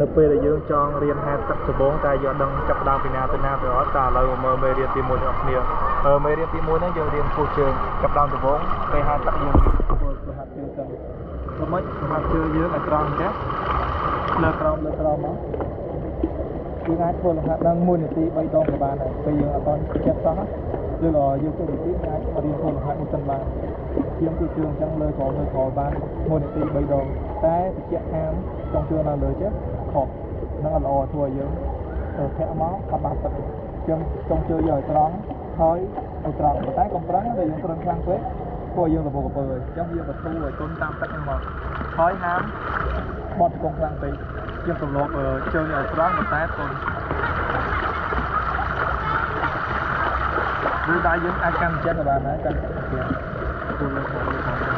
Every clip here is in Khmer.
នៅពេលដែលយើងចង់រៀនហែលទឹកដំបូងតែយើងអត់ដឹងចាប់ដើមពីណាទៅណាទៅអត់តែឥឡូវមកមើលមេរៀនទី1របស់គ្នាមេរៀនទី1ហ្នឹងយើងរៀនគោះជើងចាប់ដើមដំបូងពេលហែលទឹកយើងធ្វើលំហាត់ជើងសិនធ្វើម៉េចលំហាត់ជើងយើងឲ្យត្រង់ចេះលើក្រោមលើក្រោមមកយើងអាចធ្វើលំហាត់ដល់1នាទី3ដងក៏បានដែរពេលយើងអត់ទាន់ចេះសោះឬក៏យើងទៅទីអាចរៀនធ្វើលំហាត់មួយសិនបានជាងគឺជើងអញ្ចឹងលើក្រោមលើក្រោមបាន1នាទី3ដងតែតិចហាមចង់ជើងឡើងលើចេះខុសនឹងអត់ល្អធ្វើឲ្យយើងទៅធាក់មកអត់បានទឹកជើងចង់ជើងយកឲ្យត្រង់ហើយឲ្យត្រង់ប៉ុន្តែកុំប្រឹងតែយើងប្រឹងខ្លាំងពេកធ្វើឲ្យយើងរវល់កពើអញ្ចឹងយើងបទូឲ្យទុនតាមទឹកហ្នឹងមកហើយហាមបត់ជង្គង់ខ្លាំងពេកយើងទម្លាប់ជើងឲ្យត្រង់ប៉ុន្តែទុនឬដៃយើងអាចកាន់ចិត្តក៏បានដែរកាន់ទៀតទូលើក្រោមលើក្រោមហ្នឹង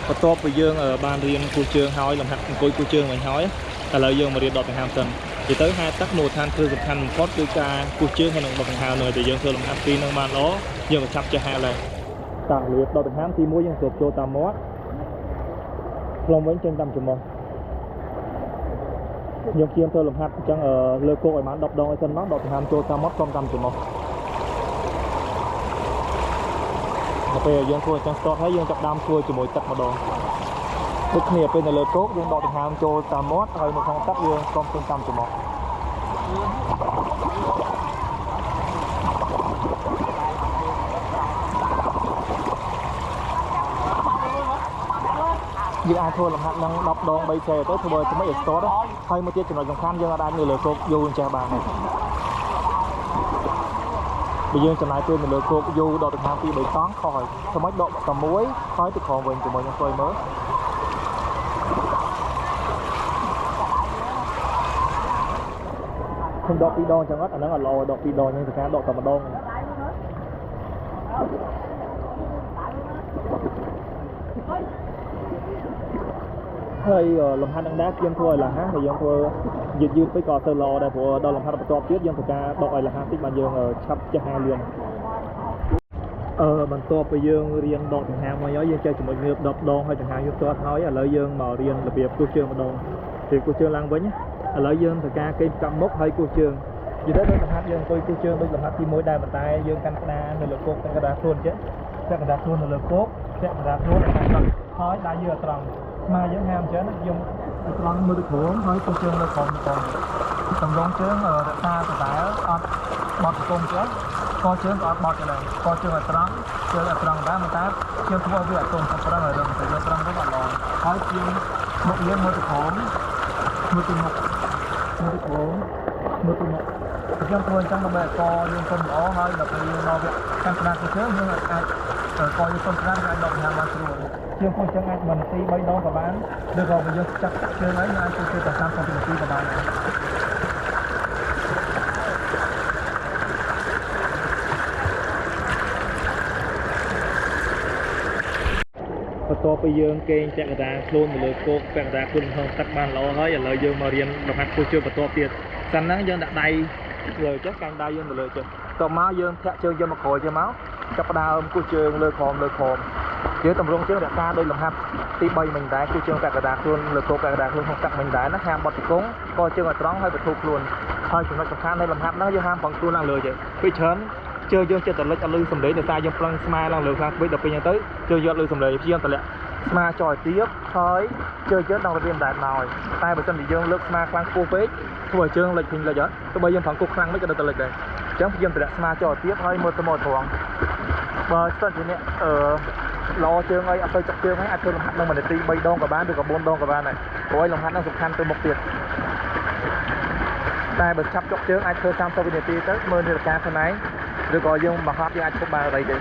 បន្ទាប់ពីយើងបានរៀនគោះជើងហើយលំហាត់អង្គុយគោះជើងវិញហើយឥឡូវយើងមករៀនដកដង្ហើមសិននិយាយទៅហែលទឹកមូលដ្ឋានគ្រឹះសំខាន់បំផុតគឺការគោះជើងហើយនិងដកដង្ហើមនៅតែយើងធ្វើលំហាត់ពីរនឹងបានល្អយើងក៏ឆាប់ចេះហែលដែរតារបៀបដកដង្ហើមទី1យើងស្រូបចូលតាមមាត់ផ្លុំវិញចេញតាមច្រមុះយើងព្យាយាមធ្វើលំហាត់អញ្ចឹងលើគោកឲ្យបាន10ដងឲ្យសិនមកដកដង្ហើមចូលតាមមាត់ផ្លុំតាមច្រមុះដល់ពេលយើងធ្វើអញ្ចឹងស្ទាត់ហើយយើងចាប់ដើមធ្វើជាមួយទឹកម្ដងដូចគ្នាពេលនៅលើគោកយើងដកដង្ហើមចូលតាមមាត់ហើយនៅក្នុងទឹកយើងផ្លុំចេញតាមច្រមុះយើងអាចធ្វើលំហាត់នឹង10ដង3សេទៅធ្វើថ្មីឲ្យស្ទាត់ហើយមួយទៀតចំណុចសំខាន់យើងអាចនៅលើគោកយូរចេះបានបើយើងចំណាយពេលនៅលើគោកយូរដកដង្ហើម2 3តង់ខុសហើយធ្វើម៉េចដកតែមួយហើយទៅក្រោមវិញជាមួយខ្ញុំធ្វើមើលខ្ញុំដក2ដងចឹងអត់អាហ្នឹងអត់ល្អដក2ដងហ្នឹងត្រូវការដកតែម្ដងហើយលំហាត់នឹងដែរយើងធ្វើឲ្យលះហាស់តែយើងធ្វើយឺតយឺតពេកក៏អត់ទៅល្អដែរព្រោះដល់លំហាត់បន្ទាប់ទៀតយើងត្រូវការដកឲ្យលះហាស់តិចបានយើងឆាប់ចេះហាលឿនបន្ទាប់ពីយើងរៀនដកដង្ហើមមកហើយយើងចេះចំណុចងើប10ដងហើយដង្ហើមយើងទាត់ហើយឥឡូវយើងមករៀនរបៀបគោះជើងម្ដងរបៀបគោះជើងឡើងវិញឥឡូវយើងត្រូវការគេងកាប់មុខហើយគោះជើងនិយាយទៅដូចលំហាត់យើងអង្គុយគោះជើងដូចលំហាត់ទី1ដែរប៉ុន្តែយើងកាន់ក្តារនៅលើគោកកាន់ក្តារខ្លួនចេះពាក់កណ្ដាលខ្លួននៅលើគោកពាក់កណ្ដាលខ្លួនឲ្យត្រង់ហើយដៃយើងឲ្យត្រង់ស្មាយើងហាមអញ្ចឹងយើងឲ្យត្រង់មើលទៅក្រោមហើយគោះជើងលើក្រោមទៅតម្រង់ជើងរក្សាដដែលអត់បត់ជង្គង់ចេះកជើងក៏អត់បត់ដែរកជើងឲ្យត្រង់ជើងឲ្យត្រង់ដែរប៉ុន្តែជើងធ្វើឲ្យវាអត់ទន់ប្រឹងឲ្យរឹងតែយើងប្រឹងទៅអត់ល្អហើយជាងមុខយើងមើលទៅក្រោមមើលទៅមុខមើលទៅក្រោមមើលទៅមុខយើងធ្វើអញ្ចឹងដើម្បីឲ្យកយើងសុំល្អហើយដល់ពេលយើងមកវគ្គកាន់ក្តារគោះជើងយើងអាចកយើងសុំក្តារអាចដកដង្ហើមបានស្រួលជាងគោះជើងអាច1នាទី3ដងក៏បានឬក៏បើយើងចាប់ជើងហើយយើងអាចគោះជើងតែ30នាទីក៏បានដែរបន្ទាប់ពីយើងគេងពាក់កណ្ដាលខ្លួននៅលើគោកពាក់កណ្ដាលខ្លួនក្នុងទឹកបានល្អហើយឥឡូវយើងមករៀនលំហាត់គោះជើងបន្ទាប់ទៀតសិនហ្នឹងយើងដាក់ដៃលើចុះកាន់ដៃយើងទៅលើចុះតមកយើងធាក់ជើងយកមកក្រោយជើងមកចាប់ដើមគោះជើងលើក្រោមលើក្រោមយើងតម្រង់ជើងរក្សាដោយលំហាត់ទី3មិញដែរគោះជើងពាក់កណ្ដាលខ្លួនលើគោកពាក់កណ្ដាលខ្លួនក្នុងទឹកមិញដែរណាហាមបត់ជង្គង់កជើងឲ្យត្រង់ហើយបធូរខ្លួនហើយចំណុចសំខាន់នៃលំហាត់ហ្នឹងយើងហាមផងខ្លួនឡើងលើចេះពេលច្រើនជើងយើងចិត្តតែលិចអត់លឺសំឡេងដោយសារយើងប្រឹងស្មាឡើងលើខ្លាំងពេកដល់ពេលអញ្ចឹងទៅជើងយកលឺសំឡេងព្យាយាមតម្លាក់ស្មាចោលឲ្យទៀបហើយជើងយើងដល់របៀបដែរមកតែបើសិនជាយើងលើកស្មាខ្លាំងខ្ពស់ពេកធ្វើឲ្យជើងលិចពេញលិចអត់ទោះបីយើងប្រឹងគោះខ្លាំងមិនក៏ដល់តែលិចដែរអញ្ចឹងព្យាយាមតម្លាក់ស្មាចោលឲ្យទៀបហើយមើលទៅមកត្រង់បើសិនជាអ្នកល្អជើងអីអត់ទៅចុកជើងហើយអាចធ្វើលំហាត់នឹង1នាទី3ដងក៏បានឬក៏4ដងក៏បានដែរព្រោះឲ្យលំហាត់នឹងសំខាន់ទៅមុខទៀតតែបើឆាប់ចុកជើងអាចធ្វើ30វិនាទីទៅមើលនាឡិកាខ្លួនឯងឬក៏យើងមកហត់យើងអាចឈប់បានអីទេប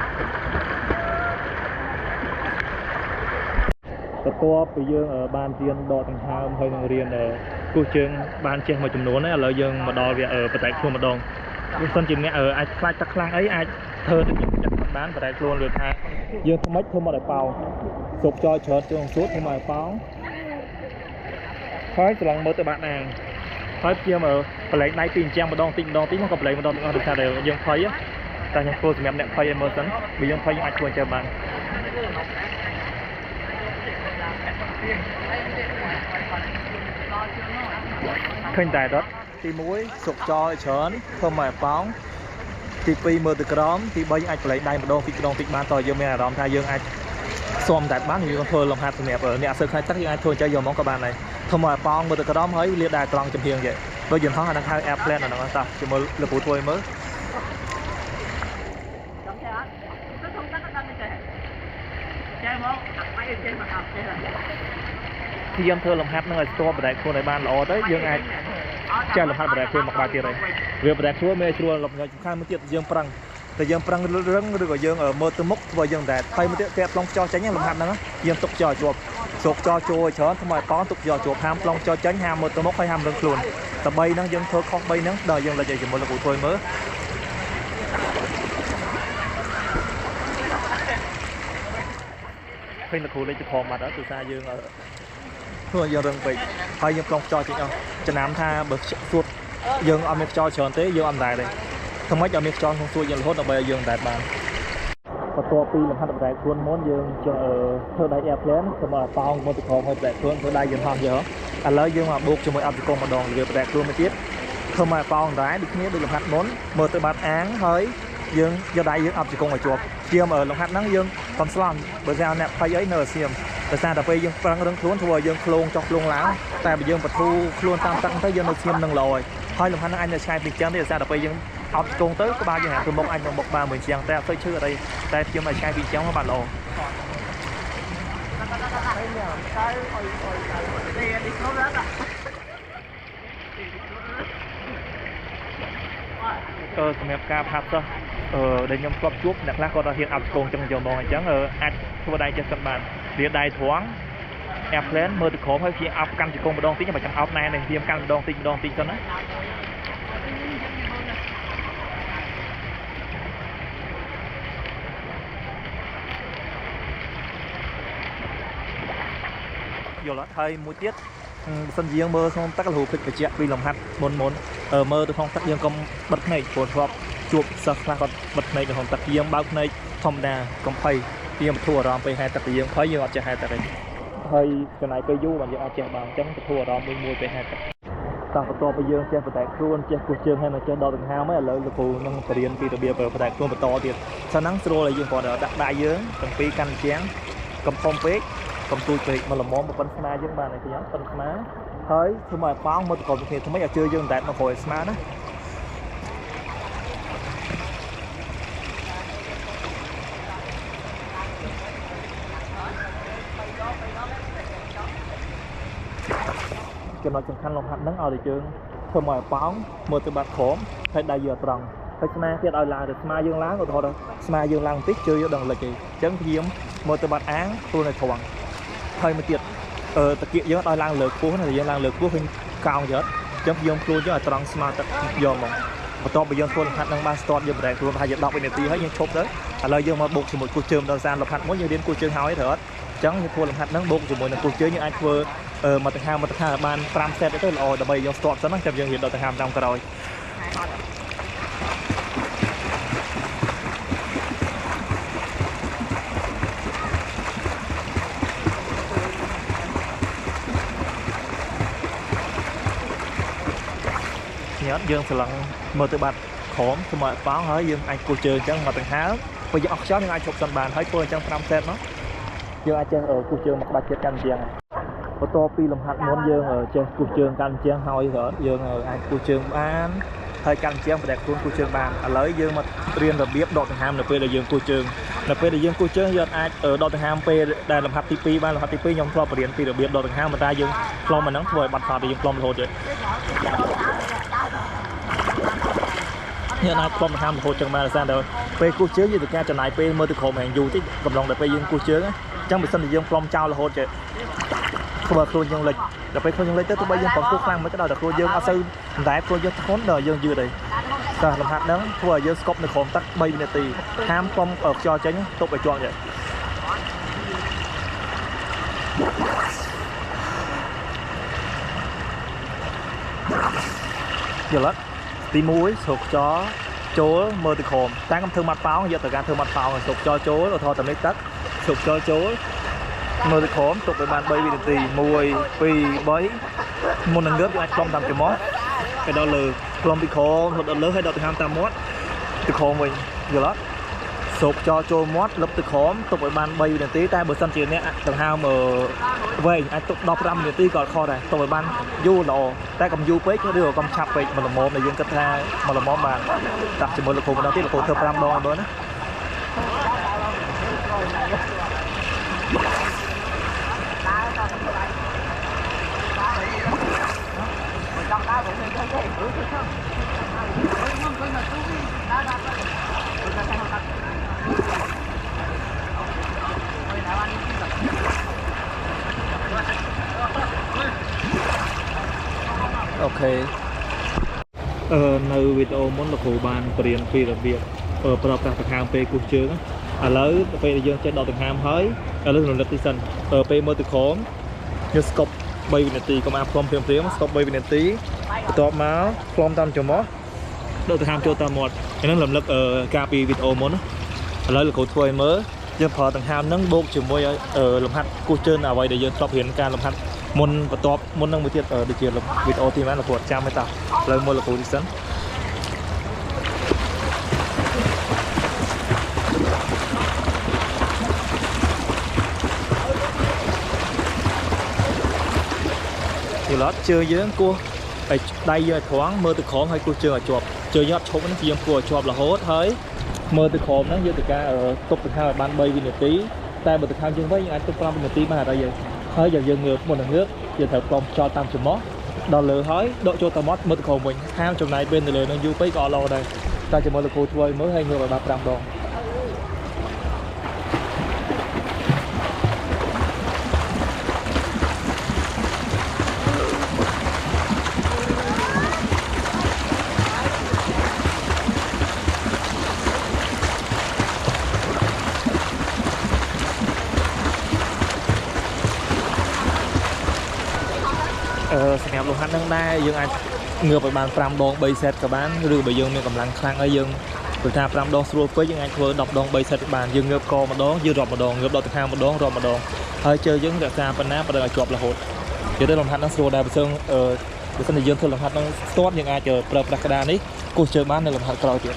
ន្ទាប់ពីយើងបានរៀនដកដង្ហើមហើយនឹងរៀនគោះជើងបានចេះមួយចំនួនហើយឥឡូវយើងមកដល់វាបតែខ្លួនម្ដងបើសិនជាអ្នកអាចខ្លាចទឹកខ្លាំងអីអាចធ្វើទៅខ្ញុំចាក់បានបតែខ្លួនឬថាយើងធ្វើម៉េចធ្វើមកឲ្យប៉ោងស្រូបចោលច្រើនជើងសួតធ្វើមកឲ្យប៉ោងហើយស្រឡងមើលទៅបាក់ណាងហើយព្យាយាមប្រឡែងដៃពីអញ្ចឹងម្ដងតិចម្ដងតិចមកក៏ប្រឡែងម្ដងទាំងអស់ដោយសារតែយើងភ័យ តែខ្ញុំធ្វើសម្រាប់អ្នកភ័យឲ្យមើលសិនបើយើងភ័យយើងអាចធ្វើអញ្ចឹងបានឃើញតែដុតទី1សុកចោលឲ្យច្រើនធ្វើមកឲ្យប៉ោងទី2មើលទៅក្រោមទី3អាចប្រឡែងដៃម្ដងពីរដងតិចបានតើយើងមានអារម្មណ៍ថាយើងអាចស៊ាំតែបានយើងធ្វើលំហាត់សម្រាប់អ្នកអត់សូវខ្លាចទឹកយើងអាចធ្វើអញ្ចឹងយកមកក៏បានដែរធ្វើមកឲ្យប៉ោងមើលទៅក្រោមហើយលាដៃត្រង់ចំហៀងចេះដូចយន្តហោះអាហ្នឹងហៅ airplane អាហ្នឹងតោះជាមួយលោកគ្រូធ្វើឲ្យមើល ចាំចេះអត់ទៅធំទឹកអត់ដឹងចេះចេះមកអាប់ចេះមកអាប់ចេះ ព្យាយាមធ្វើលំហាត់នឹងឲ្យស្ទាប់បដែកខ្លួនឲ្យបានល្អទៅយើងអាចចេះលំហាត់បដែកខ្លួនមកបានទៀតហើយវាបដែកខ្លួនមានស្រួលលំញសំខាន់មួយទៀតយើងប្រឹងតែយើងប្រឹងរឹងឬក៏យើងមើលទៅមុខធ្វើយើងដែរហើយមួយទៀតតែប្លង់ខ្យល់ចេញលំហាត់ហ្នឹងយើងទុកខ្យល់ជាប់ស្រូបខ្យល់ចូលឲ្យច្រើនធ្វើឲ្យប៉ោងទុកខ្យល់ជាប់ហាមប្លង់ខ្យល់ចេញហាមមើលទៅមុខហើយហាមរឹងខ្លួនតែ3ហ្នឹងយើងធ្វើខុស3ហ្នឹងដល់យើងលិចឲ្យជាមួយលោកគ្រូធ្វើមើលឃើញលោកគ្រូលេចទៅផងបាត់ហើយគឺថាយើងធ្វើយើងរឹងពេកហើយយើងប្លង់ខ្យល់ចេញអស់ចំណាំថាបើសួតយើងអត់មានខ្យល់ច្រើនទេយើងអត់ដែរទេធ្វើម៉េចឲ្យមានខ្យល់ក្នុងសួតយើងរហូតដើម្បីឲ្យយើងដែរបានបន្ទាប់ពីលំហាត់បដែកខ្លួនមុនយើងធ្វើដៃ airplane ធ្វើមកប៉ោងមកទៅក្រោមហើយបដែកខ្លួនធ្វើដៃយន្តហោះយកឥឡូវយើងមកបូកជាមួយអបជង្គង់ម្ដងវាបដែកខ្លួនមួយទៀតធ្វើមកប៉ោងដែរដូចគ្នាដូចលំហាត់មុនមើលទៅបាត់អាងហើយយើងយកដៃយើងអបជង្គង់ឲ្យជាប់ជាមលំហាត់ហ្នឹងយើងកុំស្លន់បើថាអ្នកភ័យអីនៅសៀមដោយសារតែពេលយើងប្រឹងរឹងខ្លួនធ្វើឲ្យយើងឃ្លោងចុះឃ្លោងឡើងតែបើយើងបធូរខ្លួនតាមទឹកទៅយើងនៅសៀមនឹងល្អហើយលំហាត់ហ្នឹងអាចនៅឆ្ងាយពីចឹងទេដោយសារតែពេលយើងអបជង្គង់ទៅក្បាលយើងហាក់ទៅមុខអាចទៅមុខបានមួយជាងតែអត់ទៅឈឺអីតែព្យាយាមឲ្យឆ្ងាយពីចឹងមកបានល្អសម្រាប់ការផាត់សោះដែលខ្ញុំធ្លាប់ជួបអ្នកខ្លះគាត់អត់ហ៊ានអបជង្គង់ចឹងយកមកអញ្ចឹងអាចធ្វើដៃចេះសិនបានវាដៃត្រង់ airplane មើលទៅក្រោមហើយវាអបកាន់ជង្គង់ម្ដងតិចមិនចាំអបណែនេះវាកាន់ម្ដងតិចម្ដងតិចសិនណាយល់អត់ហើយមួយទៀតបើសិនជាយើងមើលក្នុងទឹករហូតភ្លេចបញ្ជាក់ពីលំហាត់មុនមុនមើលទៅក្នុងទឹកយើងកុំបិទភ្នែកព្រោះធ្លាប់ជួបសិស្សខ្លះគាត់បិទភ្នែកនៅក្នុងទឹកយើងបើកភ្នែកធម្មតាកុំភ័យយើងបធូរអារម្មណ៍ពេលហែទឹកយើងភ័យយើងអត់ចេះហែទឹកទេហើយចំណាយពេលយូរបានយើងអាចចេះបានអញ្ចឹងបធូរអារម្មណ៍មួយមួយពេលហែទឹកតោះបន្ទាប់ពីយើងចេះបដែកខ្លួនចេះគោះជើងហើយមកចេះដកដង្ហើមហើយឥឡូវលោកគ្រូនឹងបរៀនពីរបៀបបដែកខ្លួនបន្តទៀតសិនហ្នឹងស្រួលឲ្យយើងគ្រាន់តែដាក់ដៃយើងទាំងពីរកាន់ជាងកុំធំពេកកុំទូចពេកមកល្មមមកប៉ុនស្មាយើងបានហើយខ្ញុំប៉ុនស្មាហើយធ្វើមកឲ្យប៉ោងមកទៅក្រោមគ្នាធ្វើម៉េចឲ្យជើយើងតែមកក្រោយស្មាណាចំណុចសំខាន់លំហាត់ហ្នឹងឲ្យតែយើងធ្វើមកឲ្យប៉ោងមើលទៅបាត់ក្រោមហើយដៃយើងត្រង់ហើយស្មាទៀតឲ្យឡើងទៅស្មាយើងឡើងឧទាហរណ៍ស្មាយើងឡើងបន្តិចជើយើងដឹងលិចទេអញ្ចឹងព្យាយាមមើលទៅបាត់អាងខ្លួនឲ្យត្រង់ហើយមួយទៀតតាគៀកយើងឲ្យឡើងលើខ្ពស់ណាយើងឡើងលើខ្ពស់ឃើញកោងទៀតអញ្ចឹងយើងខ្លួនយើងឲ្យត្រង់ស្មើទឹកយកមកបន្ទាប់ពីយើងធ្វើលំហាត់នឹងបានស្ទាត់យើងប្រែខ្លួនប្រហែលជា10វិនាទីហើយយើងឈប់ទៅឥឡូវយើងមកបូកជាមួយគោះជើងដល់សានលំហាត់មួយយើងរៀនគោះជើងហើយត្រូវអត់អញ្ចឹងយើងធ្វើលំហាត់នឹងបូកជាមួយនឹងគោះជើងយើងអាចធ្វើមកដង្ហើមមកដង្ហើមបាន5សេតទៅល្អដើម្បីយើងស្ទាត់សិនណាចាំយើងរៀនដល់ដង្ហើមតាមក្រោយញ៉ាំយើងស្រឡឹងមើលទៅបាត់ក្រោមធ្វើមកប៉ោងហើយយើងអាចគោះជើងអញ្ចឹងមកដង្ហើមពេលយើងអស់ខ្យល់យើងអាចឈប់សិនបានហើយធ្វើអញ្ចឹង5សេតមកយើងអាចចេះគោះជើងមកក្បាច់ទៀតកាន់ជាងបន្ទាប់ពីលំហាត់មុនយើងចេះគោះជើងកាន់ជាងហើយយើងអាចគោះជើងបានហើយកាន់ជាងប្រែខ្លួនគោះជើងបានឥឡូវយើងមករៀនរបៀបដកដង្ហើមនៅពេលដែលយើងគោះជើងនៅពេលដែលយើងគោះជើងយើងអាចដកដង្ហើមពេលដែលលំហាត់ទី2បានលំហាត់ទី2ខ្ញុំធ្លាប់រៀនពីរបៀបដកដង្ហើមប៉ុន្តែយើងផ្លុំអាហ្នឹងធ្វើឲ្យបាត់ផាត់យើងផ្លុំរហូតទេយើងអាចផ្លុំដង្ហើមរហូតចឹងបានដោយសារតែពេលគោះជើងយើងត្រូវការចំណាយពេលមើលទៅក្រោមហែងយូរតិចកំឡុងដល់ពេលយើងគោះជើងអញ្ចឹងបើសិនជាយើងផ្លុំចោលរហូតចេះធ្វើខ្លួនយើងលិចដល់ពេលខ្លួនយើងលិចទៅទោះបីយើងប្រគោះខ្លាំងមិនក៏ដោយតែខ្លួនយើងអត់សូវតែខ្លួនយើងធ្ងន់ដល់យើងយឺតហើយតែលំហាត់ហ្នឹងធ្វើឲ្យយើងស្កប់នៅក្រោមទឹក3វិនាទីហាមកុំខ្យល់ចេញទប់ឲ្យជាប់ចេះយល់អត់ទី1ស្រូបខ្យល់ ចូលមើលទៅក្រោមតែកុំធ្វើមាត់ប៉ោងយកទៅការធ្វើមាត់ប៉ោងស្រូបខ្យល់ចូលឧទាហរណ៍តែនេះទឹកស្រូបខ្យល់ចូលមើលទៅក្រោមទុកឲ្យបាន3វិនាទី1 2 3មុននឹងងើបយើងអាចផ្លុំតាមច្រមុះទៅដល់លើផ្លុំពីក្រោមរហូតដល់លើហើយដល់ទៅហាមតាមមាត់ទៅក្រោមវិញយល់អត់ស្រូបខ្យល់ចូលមាត់លឹបទៅក្រោមទុកឲ្យបាន3វិនាទីតែបើសិនជាអ្នកដង្ហើមវែងអាចទុក15វិនាទីក៏អត់ខុសដែរទុកឲ្យបានយូរល្អតែកុំយូរពេកឬក៏កុំឆាប់ពេកមួយល្មមដែលយើងគិតថាមួយល្មមបានតាក់ជាមួយលោកគ្រូម្ដងទៀតលោកគ្រូធ្វើ5ដងឲ្យមើលណាអូខេនៅវីដេអូមុនលោកគ្រូបានបរៀនពីរបៀបប្រើប្រាស់ដង្ហើមពេលគូសជើងឥឡូវពេលដែលយើងចេះដកដង្ហើមហើយឥឡូវរំលឹកទីសិនពេលមើលទៅក្រោមយើងស្កប់3វិនាទីកុំអាផ្លុំភ្លាមៗស្កប់3វិនាទីបន្ទាប់មកផ្លុំតាមច្រមុះដកដង្ហើមចូលតាមមាត់ហ្នឹងរំលឹកកាលពីវីដេអូមុនឥឡូវលោកគ្រូធ្វើឲ្យមើលយើងប្រើដង្ហើមហ្នឹងបូកជាមួយលំហាត់គូសជើងអ្វីដែលយើងធ្លាប់រៀនការលំហាត់មុនបន្ទាប់មុននឹងមួយទៀតដូចជាវីដេអូទីម៉ានលោកគ្រូអត់ចាំទេតោះឥឡូវមើលលោកគ្រូទីសិនយល់អត់ជើងយើងគោះឲ្យដៃយើងឲ្យត្រង់មើលទៅក្រោមហើយគោះជើងឲ្យជាប់ជើងយើងអត់ឈប់ហ្នឹងយើងគោះឲ្យជាប់រហូតហើយមើលទៅក្រោមហ្នឹងយើងត្រូវការទប់ដង្ហើមឲ្យបាន3វិនាទីតែបើដង្ហើមយើងវិញយើងអាចទប់5វិនាទីបានអត់អីទេហើយយើងងើបមុននឹងងើបយើងត្រូវផ្លុំខ្យល់តាមច្រមុះដល់លើហើយដកចូលតាមមាត់មើលទៅក្រោមវិញហាមចំណាយពេលនៅលើនឹងយូរពេកក៏អត់ល្អដែរតែជាមួយលោកគ្រូធ្វើឲ្យមើលហើយងើបឲ្យបាន5ដងសម្រាប់លំហាត់នឹងដែរយើងអាចងើបឲ្យបាន5ដង3សេតក៏បានឬបើយើងមានកម្លាំងខ្លាំងហើយយើងព្រោះថា5ដងស្រួលពេកយើងអាចធ្វើ10ដង3សេតបានយើងងើបកម្ដងយើងរាប់ម្ដងងើបដល់ទៅខាងម្ដងរាប់ម្ដងហើយជើងយើងរក្សាប៉ុណ្ណាប៉ុណ្ណឹងឲ្យជាប់រហូតនិយាយទៅលំហាត់នឹងស្រួលដែរបើសិនជាយើងធ្វើលំហាត់នឹងស្ទាត់យើងអាចប្រើប្រាស់ក្តារនេះគោះជើងបាននៅលំហាត់ក្រោយទៀត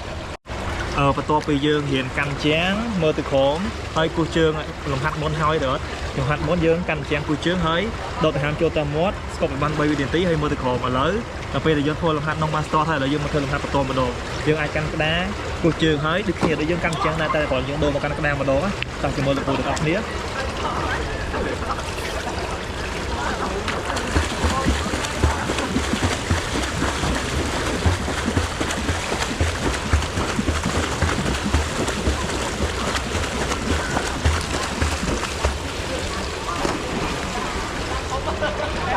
បន្ទាប់ពីយើងរៀនកាន់ជាងមើលទៅក្រោមហើយគោះជើងលំហាត់មុនហើយទៅអត់លំហាត់មុនយើងកាន់ជាងគោះជើងហើយដកដង្ហើមចូលតាមមាត់ស្កប់ឲ្យបាន3វិនាទីហើយមើលទៅក្រោមឥឡូវដល់ពេលដែលយើងធ្វើលំហាត់នោះបានស្ទាត់ហើយឥឡូវយើងមកធ្វើលំហាត់បន្តម្ដងយើងអាចកាន់ក្តារគោះជើងហើយដូចគ្នាដូចយើងកាន់ជាងដែរតែគ្រាន់យើងដូរមកកាន់ក្តារម្ដងតោះជាមួយលោកគ្រូទាំងអស់គ្នា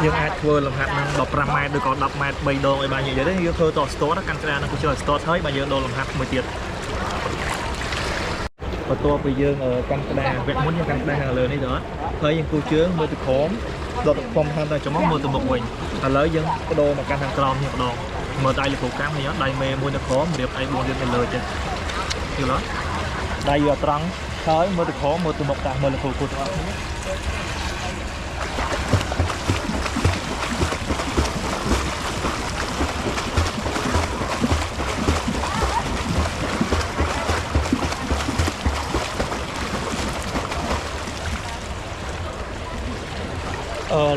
យើងអាចធ្វើលំហាត់នឹង15ម៉ែត្រឬក៏10ម៉ែត្រ3ដងឲ្យបាននិយាយទៅយើងធ្វើតស្ទាត់កាន់ក្តារនឹងគូជើងស្ទាត់ហើយបើយើងដូរលំហាត់មួយទៀតបន្ទាប់ពីយើងកាន់ក្តារវគ្គមុនយើងកាន់ក្តារខាងលើនេះទៅអត់ហើយយើងគូជើងមើលទៅក្រោមដកផ្លុំខាងទៅច្រមុះមើលទៅមុខវិញឥឡូវយើងបដូរមកកាន់ខាងក្រោមនេះម្ដងមើលដៃលោកគ្រូកាន់ហើយដៃមេមួយនៅក្រោមរៀបដៃ4រៀបនៅលើចេះយល់អត់ដៃយកត្រង់ហើយមើលទៅក្រោមមើលទៅមុខតាមើលលោកគ្រូគូទាំងអស់គ្នា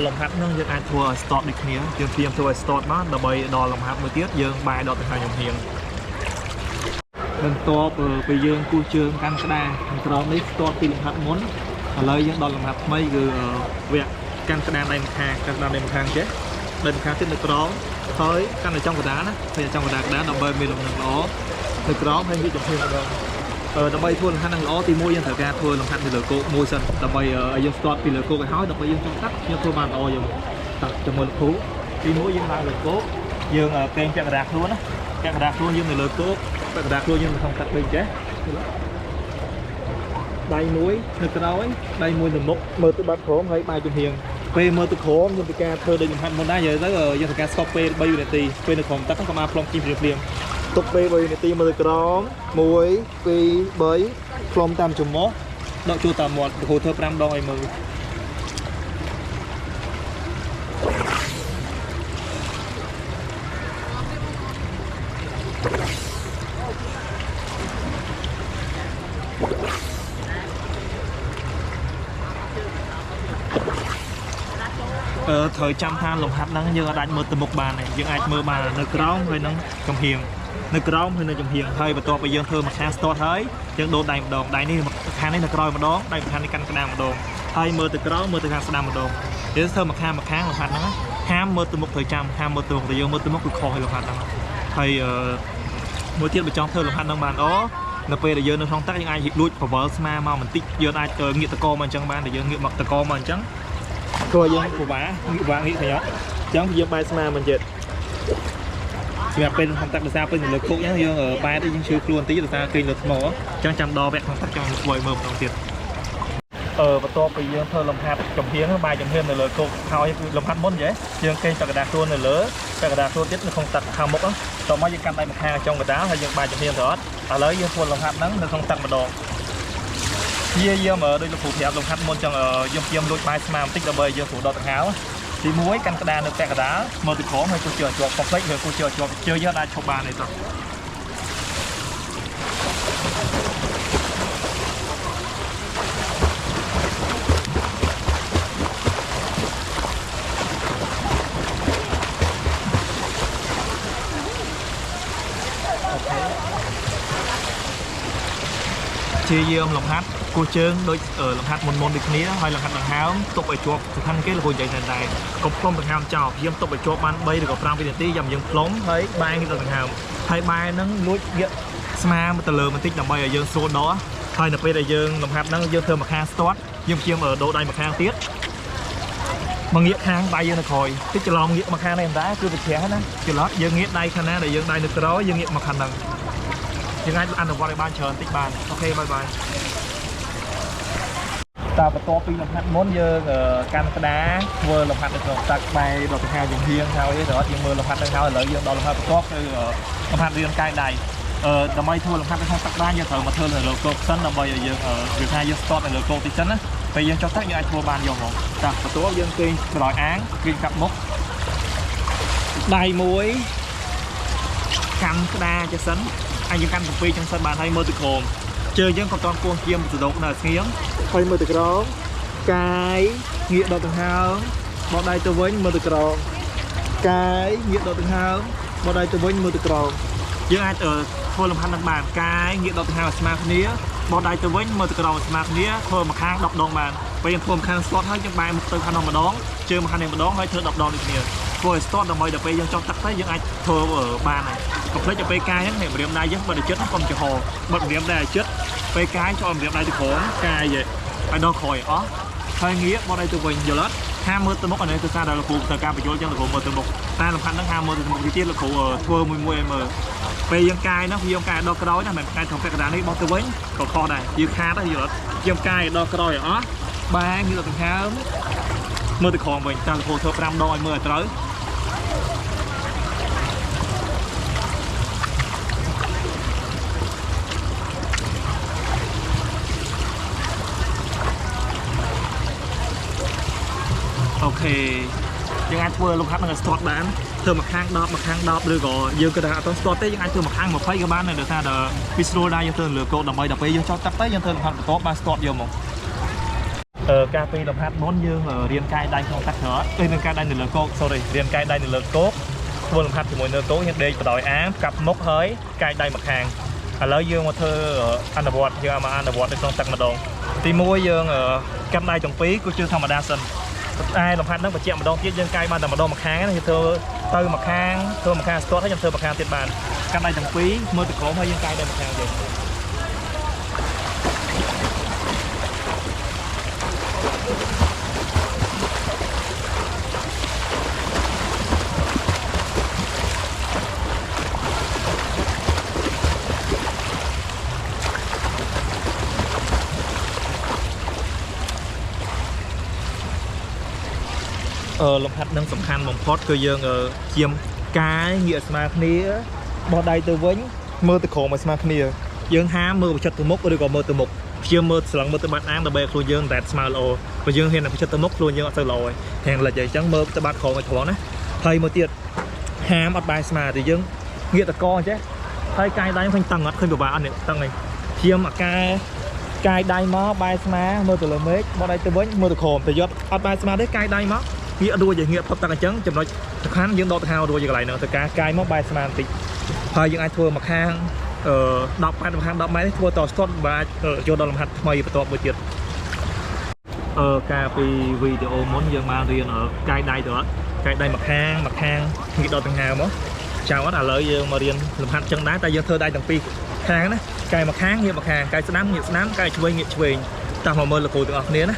លំហាត់នឹងយើងអាចធ្វើឲ្យ start ដូចគ្នាយើងព្យាយាមធ្វើឲ្យ start មកដើម្បីដល់លំហាត់មួយទៀតយើងបែរដល់ទៅខាងចំហៀងបន្ទាប់ពីយើងគូសជើងកាន់ក្តារខាងក្រោមនេះ start ពីលំហាត់មុនឥឡូវយើងដល់លំហាត់ថ្មីគឺវគ្គកាន់ក្តារដៃម្ខាងកាន់ក្តារដៃម្ខាងចេះដៃម្ខាងទៀតនៅក្រោមហើយកាន់នៅចំកណ្ដាលណាហើយចំកណ្ដាលក្តារដើម្បីមានលំនឹងល្អនៅក្រោមហើយវាចំហៀងម្ដងដើម្បីធ្វើលំហាត់នឹងល្អទីមួយយើងត្រូវការធ្វើលំហាត់នៅលើគោកមួយសិនដើម្បីឲ្យយើងស្ទាត់ពីលើគោកឲ្យហើយដើម្បីយើងចុះទឹកយើងធ្វើបានល្អយើងតោះជាមួយលោកគ្រូទីមួយយើងឡើងលើគោកយើងកេងពាក់កណ្ដាលខ្លួនណាពាក់កណ្ដាលខ្លួនយើងនៅលើគោកពាក់កណ្ដាលខ្លួនយើងនៅក្នុងទឹកដូចចេះដៃមួយនៅក្រោយដៃមួយនៅមុខមើលទៅបាត់ក្រោមហើយបាយចំហៀងពេលមើលទៅក្រោមយើងត្រូវការធ្វើដូចលំហាត់មុនដែរនិយាយទៅយើងត្រូវការស្កប់ពេល3វិនាទីពេលនៅក្រោមទឹកកុំអាផ្លុំជីភ្លាមៗ ទុកពេល3នាទីមើលក្រោម1 2 3ផ្លុំតាមច្រមុះដកចូលតាមមាត់គ្រូធ្វើ5ដងឲ្យមើលត្រូវចាំថាលំហាត់ហ្នឹងយើងអាចមើលទៅមុខបានទេយើងអាចមើលបាននៅក្រោមហើយនឹងចំហៀងនៅក្រោមហើយនៅចំហៀងហើយបន្ទាប់ពីយើងធ្វើមួយខាងស្ទាត់ហើយយើងដូរដៃម្ដងដៃនេះខាងនេះនៅក្រោយម្ដងដៃខាងនេះកាន់ក្តារម្ដងហើយមើលទៅក្រោមមើលទៅខាងស្ដាំម្ដងយើងធ្វើមួយខាងមួយខាងលំហាត់ហ្នឹងហាមមើលទៅមុខត្រូវចាំហាមមើលទៅមុខតែយើងមើលទៅមុខគឺខុសហើយលំហាត់ហ្នឹងហើយមួយទៀតបើចង់ធ្វើលំហាត់ហ្នឹងបានអូនៅពេលដែលយើងនៅក្នុងទឹកយើងអាចលួចបវលស្មាមកបន្តិចយើងអាចងាកតកមកអញ្ចឹងបានតែយើងងាកមកតកមកអញ្ចឹងព្រោះយើងពិបាកងាកឃើញអត់អញ្ចឹងយើងបែរស្មាមិនទៀតសម្រាប់ពេលក្នុងទឹកដោយសារពេលនៅលើគោកអញ្ចឹងយើងបែរទៅយើងឈឺខ្លួនបន្តិចដោយសារគេលើថ្មអញ្ចឹងចាំដល់វគ្គក្នុងទឹកចាំធ្វើឲ្យមើលម្ដងទៀតបន្ទាប់ពីយើងធ្វើលំហាត់ចំហៀងបែរចំហៀងនៅលើគោកហើយលំហាត់មុនយេយើងគេងទឹកកដាខ្លួននៅលើទឹកកដាខ្លួនទៀតនៅក្នុងទឹកខាងមុខតមកយើងកាន់ដៃម្ខាងចុងកដាលហើយយើងបែរចំហៀងទៅអត់ឥឡូវយើងធ្វើលំហាត់ហ្នឹងនៅក្នុងទឹកម្ដងព្យាយាមដូចលោកគ្រូប្រាប់លំហាត់មុនចឹងយើងព្យាយាមលួចបែរស្មាបន្តិចដើម្បីយើងស្រួលដកដង្ហើមទី1កាន់ក្តារនៅពាក់កណ្ដាលមើលទៅក្រោមហើយគូជើជាប់កុំភ្លេចរឿងគូជើជាប់ជើយើងអាចឈប់បានទេតោះព្យាយាមលំហាត់គូជើងដូចលំហាត់មុនដូចគ្នាហើយលំហាត់ដង្ហើមទប់ឲ្យជាប់សំខាន់គេលោកគ្រូនិយាយតែកុំផ្លុំដង្ហើមចោលព្យាយាមទប់ឲ្យជាប់បាន3ឬក៏5វិនាទីយ៉ាងយើងផ្លុំហើយបែរទៅដង្ហើមហើយបែរហ្នឹងលួចងាកស្មាទៅលើបន្តិចដើម្បីឲ្យយើងស្រួលដកហើយនៅពេលដែលយើងលំហាត់ហ្នឹងយើងធ្វើមួយខាងស្ទាត់យើងព្យាយាមដូរដៃមួយខាងទៀតមកងាកខាងដៃយើងនៅក្រោយតិចច្រឡំងាកមកខាងនេះមិនដែរគឺវាជ្រះណាច្រឡំយើងងាកដៃខាងណាដែលយើងដៃនៅក្រោយយើងងាកមកខាងហ្នឹងយើងអាចអនុវត្តឲ្យបានច្រើនតិចបានអូខេបាយបាយតើបន្ទាប់ពីលំហាត់មុនយើងកាន់ក្តារធ្វើលំហាត់នៅក្នុងទឹកបែរដល់ទៅហាយើងហៀងហើយទៅអត់យើងមើលលំហាត់នឹងហើយឥឡូវយើងដល់លំហាត់បន្ទាប់គឺលំហាត់រៀនកាយដៃដើម្បីធ្វើលំហាត់នៅក្នុងទឹកបានយើងត្រូវមកធ្វើនៅលើគោកសិនដើម្បីឲ្យយើងវាថាយើងស្ទាត់នៅលើគោកតិចសិនណាពេលយើងចុះទឹកយើងអាចធ្វើបានយកហ្មងចាបន្ទាប់យើងគេងក្រោយអាងគេងកាប់មុខដៃមួយកាន់ក្តារចេះសិនអាចយើងកាន់7ចឹងសិនបានហើយមើលទៅក្រោមជើងយើងក៏តន់គួងជាមសដោកនៅស្ងៀមហើយមើលទៅក្រោមកាយងាកដកដង្ហើមបកដៃទៅវិញមើលទៅក្រោមកាយងាកដកដង្ហើមបកដៃទៅវិញមើលទៅក្រោមយើងអាចធ្វើលំហាត់នឹងបានកាយងាកដកដង្ហើមឲ្យស្មើគ្នាបកដៃទៅវិញមើលទៅក្រោមឲ្យស្មើគ្នាធ្វើមួយខាង10ដងបានពេលយើងធ្វើមួយខាងស្ទាត់ហើយយើងបែរមុខទៅខាងនោះម្ដងជើងមួយខាងនេះម្ដងហើយធ្វើ10ដងដូចគ្នាធ្វើឲ្យស្ទាត់ដើម្បីដល់ពេលយើងចុះទឹកទៅយើងអាចធ្វើបានហើយកុំភ្លេចដល់ពេលកាយហ្នឹងម្រាមដៃយើងបើទៅចិត្តកុំចំហបិទម្រាមដៃឲ្យចិត្តពេលកាយចូលម្រាមដៃទៅក្រោមកាយឲ្យដល់ក្រោយអស់ហើយងាកបត់ដៃទៅវិញយល់អត់ហាមមើលទៅមុខអានេះគឺសារដល់លោកគ្រូទៅការបញ្យល់ចឹងលោកគ្រូមើលទៅមុខតែលំហាត់ហ្នឹងហាមមើលទៅមុខទៀតលោកគ្រូធ្វើមួយមួយឲ្យមើលពេលយើងកាយហ្នឹងយើងកាយដល់ក្រោយណាមិនកាយត្រង់ពាក់កណ្ដាលនេះបោះទៅវិញក៏ខុសដែរយើងខាតហើយយល់អត់យើងកាយដល់ក្រោយអស់បែរងាកទៅដង្ហើមមើលទៅក្រោមវិញតាមលោកគ្រូធ្វើ5ដងឲ្យមើលឲ្យត្រូវអូខេយើងអាចធ្វើលំហាត់នឹងឲ្យស្ទាត់បានធ្វើមួយខាង10មួយខាង10ឬក៏យើងក៏ថាអត់ស្ទាត់ទេយើងអាចធ្វើមួយខាង20ក៏បានដែរដោយសារតែវាស្រួលដែរយើងធ្វើលើគោកដើម្បីដល់ពេលយើងចោលទឹកទៅយើងធ្វើលំហាត់បន្ទាប់បានស្ទាត់យកមកការពេលលំហាត់មុនយើងរៀនកាយដៃក្នុងទឹកក្រោយទៅនឹងកាយដៃនៅលើគោក sorry រៀនកាយដៃនៅលើគោកធ្វើលំហាត់ជាមួយនៅគោកយើងដេកបដោយអាងកាប់មុខហើយកាយដៃមួយខាងឥឡូវយើងមកធ្វើអនុវត្តយើងមកអនុវត្តនៅក្នុងទឹកម្ដងទី1យើងកាន់ដៃទាំងពីរគឺជើងធម្មតាសិនតែលំហាត់ហ្នឹងបញ្ជាក់ម្ដងទៀតយើងកាយបានតែម្ដងមួយខាងណាយើងធ្វើទៅមួយខាងធ្វើមួយខាងស្ទាត់ហើយខ្ញុំធ្វើមួយខាងទៀតបានកាន់ដៃទាំងពីរមើលទៅក្រោមហើយយើងកាយដៃមួយខាងទៀត លំហាត់នឹងសំខាន់បំផុតគឺយើងជាមកាយងាកស្មើគ្នា បោះដៃទៅវិញមើលទៅក្រោមឲ្យស្មើគ្នាយើងហាមមើលបញ្ចិតទៅមុខឬក៏មើលទៅមុខព្យាយាមមើលស្លឹងមើលទៅបាត់អាងដើម្បីឲ្យខ្លួនយើងតែស្មើល្អបើយើងហ៊ានតែបញ្ចិតទៅមុខខ្លួនយើងអត់សូវល្អទេហាងលិចអីចឹងមើលទៅបាត់ក្រោមឲ្យត្រង់ណាហើយមួយទៀតហាមអត់បែរស្មាទេយើងងាកតកអញ្ចេះហើយកាយដៃឃើញតឹងអត់ឃើញពិបាកអត់នេះតឹងឯងព្យាយាមអាកែកាយដៃមកបែរស្មាមើលទៅលើមេឃបោះដៃទៅវិញមើលទៅក្រោមតែយកអត់បែរស្មាទេកាយដៃមកងាករួចឲ្យងាកផុតទឹកអញ្ចឹងចំណុចសំខាន់យើងដកដង្ហើមរួចកន្លែងហ្នឹងទៅការកាយមកបែរស្មាបន្តិចហើយយើងអាចធ្វើមួយខាង10ម៉ែត្រមួយខាង10ម៉ែត្រធ្វើតស្ទាត់បាទចូលដល់លំហាត់ថ្មីបន្ទាប់មួយទៀតកាលពីវីដេអូមុនយើងបានរៀនកាយដៃទៅអត់កាយដៃមួយខាងមួយខាងងាកដកដង្ហើមមកចៅអត់ឥឡូវយើងមករៀនលំហាត់ចឹងដែរតែយើងធ្វើដៃទាំងពីរខាងណាកាយមួយខាងងាកមួយខាងកាយស្ដាំងាកស្ដាំកាយឆ្វេងងាកឆ្វេងតោះមកមើលលោកគ្រូទាំងអស់គ្នាណា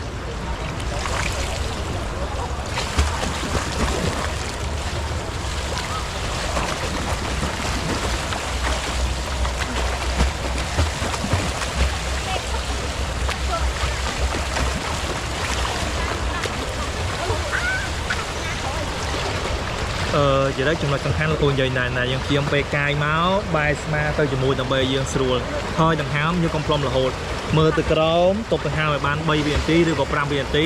ជាទៅចំណុចសំខាន់លោកគ្រូនិយាយណាស់ណាយើងព្យាយាមពេលកាយមកបែរស្មាទៅជាមួយដើម្បីយើងស្រួលហើយដង្ហើមយើងកុំផ្លុំរហូតមើលទៅក្រោមទប់ដង្ហើមឲ្យបាន3វិនាទីឬក៏5វិនាទី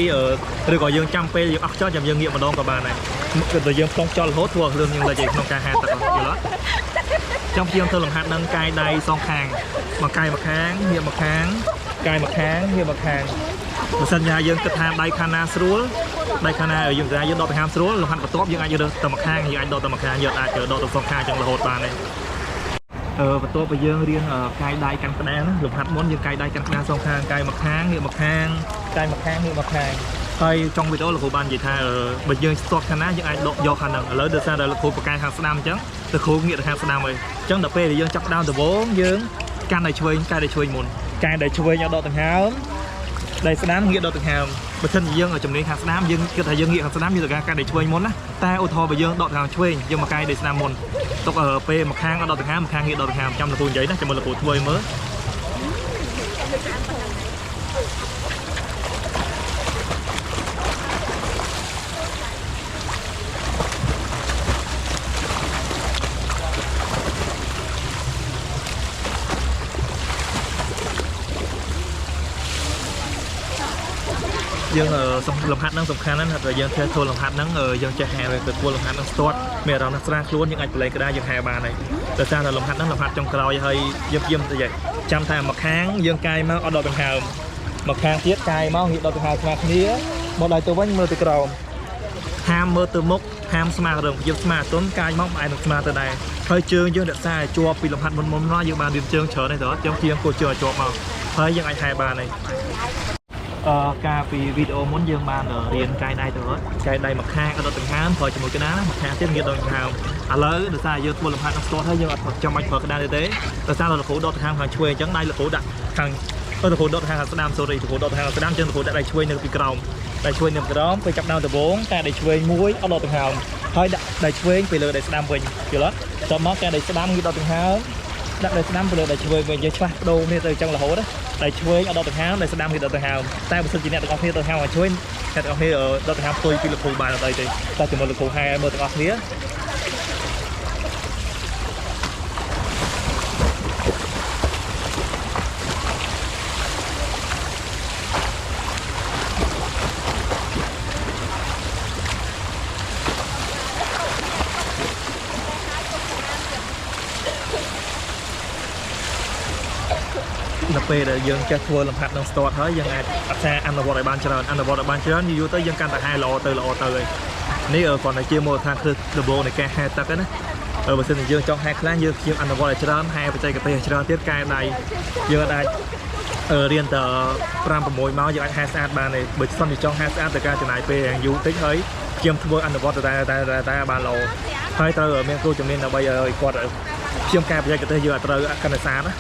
ឬក៏យើងចាំពេលយើងអស់ខ្យល់ចាំយើងងាកម្ដងក៏បានដែរគឺតែយើងផ្លុំខ្យល់រហូតធ្វើឲ្យរឿងយើងលិចឯក្នុងការហាទឹកយល់អត់ចង់ព្យាយាមធ្វើលំហាត់នឹងកាយដៃសងខាងមកកាយមួយខាងងាកមួយខាងកាយមួយខាងងាកមួយខាងបើសិនជាយើងគិតថាដៃខាងណាស្រួលដៃខាងណាយើងថាយើងដកដង្ហើមស្រួលលំហាត់បន្ទាប់យើងអាចរើសទៅមួយខាងយើងអាចដកទៅមួយខាងយើងអាចដកទៅសងខាងចឹងរហូតបានទេបន្ទាប់ពីយើងរៀនកាយដៃកាន់ក្តារណាលំហាត់មុនយើងកាយដៃកាន់ក្តារសងខាងកាយមួយខាងងាកមួយខាងកាយមួយខាងងាកមួយខាងហើយចុងវីដេអូលោកគ្រូបាននិយាយថាបើយើងស្ទាត់ខាងណាយើងអាចដកយកខាងហ្នឹងឥឡូវដោយសារតែលោកគ្រូប្រកែកខាងស្ដាំអញ្ចឹងលោកគ្រូងាកទៅខាងស្ដាំហើយអញ្ចឹងដល់ពេលដែលយើងចាប់ដើមដំបូងយើងកាន់ដៃឆ្វេងកាយដៃឆ្វេងមុនកាយដៃឆ្វេងឲ្យដកដង្ហើមដៃស្ដាំងាកដកដង្ហើមបើសិនជាយើងឲ្យជំនាញខាងស្ដាំយើងគិតថាយើងងាកខាងស្ដាំយើងត្រូវការកាយដៃឆ្វេងមុនណាតែឧទាហរណ៍បើយើងដកដង្ហើមឆ្វេងយើងមកកាយដៃស្ដាំមុនទុកពេលមួយខាងអត់ដកដង្ហើមមួយខាងងាកដកដង្ហើមចាំលោកគ្រូនិយាយណាចាំមើលលោកគ្រូធ្វើឲ្យមើលយើងលំហាត់ហ្នឹងសំខាន់ណាស់តែយើងធ្វើលំហាត់ហ្នឹងយើងចេះហែទៅធ្វើលំហាត់ហ្នឹងស្ទាត់មានអារម្មណ៍ថាស្រាលខ្លួនយើងអាចប្រឡែងក្តារយើងហែបានហើយដោយសារតែលំហាត់ហ្នឹងលំហាត់ចុងក្រោយហើយយើងព្យាយាមទៅចាំថាមួយខាងយើងកាយមកអត់ដកដង្ហើមមួយខាងទៀតកាយមកងាកដកដង្ហើមស្មើគ្នាមកដល់ទៅវិញមើលទៅក្រោមហាមមើលទៅមុខហាមស្មារតីយើងស្មាទុនកាយមកមិនអាចនឹងស្មាទៅដែរហើយជើងយើងរក្សាឲ្យជាប់ពីលំហាត់មុនមុនមកយើងបានរៀនជើងច្រើនទេតើយើងព្យាយាមគោះជើងឲ្យជាប់មកហើយយើងអាចហែបានហើយកាលពីវីដេអូមុនយើងបានរៀនកាយដៃទៅកាយដៃមួយខាងអត់ដកដង្ហើមប្រើជាមួយក្តារមួយខាងទៀតងាកដកដង្ហើមឥឡូវដោយសារយើងធ្វើលំហាត់នឹងស្ទាត់ហើយយើងអត់ចាំបាច់ប្រើក្តារទេដោយសារលោកគ្រូដកដង្ហើមខាងឆ្វេងអញ្ចឹងដៃលោកគ្រូដាក់ខាងលោកគ្រូដកដង្ហើមខាងស្ដាំ sorry លោកគ្រូដកដង្ហើមខាងស្ដាំអញ្ចឹងលោកគ្រូដាក់ដៃឆ្វេងនៅពីក្រោមដៃឆ្វេងនៅក្រោមពេលចាប់ដើមដំបូងតែដៃឆ្វេងមួយអត់ដកដង្ហើមហើយដាក់ដៃឆ្វេងពីលើដៃស្ដាំវិញយល់អត់តមកតែដៃស្ដាំងាកដកដង្ហើមដាក់ដៃស្ដាំទៅលើដៃឆ្វេងវិញយើងឆ្លាស់បដូរគ្នាទៅអញ្ចឹងរហូតណាដៃឆ្វេងអត់ដកដង្ហើមដៃស្ដាំគេដកដង្ហើមតែបើសិនជាអ្នកទាំងអស់គ្នាដកដង្ហើមឲ្យឆ្វេងអ្នកទាំងអស់គ្នាដកដង្ហើមផ្ទុយពីលោកគ្រូបានអត់អីទេតែជាមួយលោកគ្រូហែមើលទាំងអស់គ្នាដល់ពេលដែលយើងចេះធ្វើលំហាត់នឹងស្ទាត់ហើយយើងអាចអត្រាអនុវត្តឲ្យបានច្រើនអនុវត្តឲ្យបានច្រើនយូរៗទៅយើងកាន់តែហែល្អទៅល្អទៅហើយនេះគ្រាន់តែជាមូលដ្ឋានគ្រឹះដំបូងនៃការហែទឹកណាបើសិនជាយើងចង់ហែខ្លាំងយើងព្យាយាមអនុវត្តឲ្យច្រើនហែបច្ចេកទេសឲ្យច្រើនទៀតកែដៃយើងអាចរៀនតែ5 6ម៉ោងយើងអាចហែស្អាតបានទេបើសិនជាចង់ហែស្អាតទៅការចំណាយពេលយ៉ាងយូរតិចហើយព្យាយាមធ្វើអនុវត្តតែតែតែបានល្អហើយត្រូវមានគ្រូជំនាញដើម្បីឲ្យគាត់ព្យាយាមកែបច្ចេកទេសយើងឲ្យត្រូវកាន់តែស្អាតណា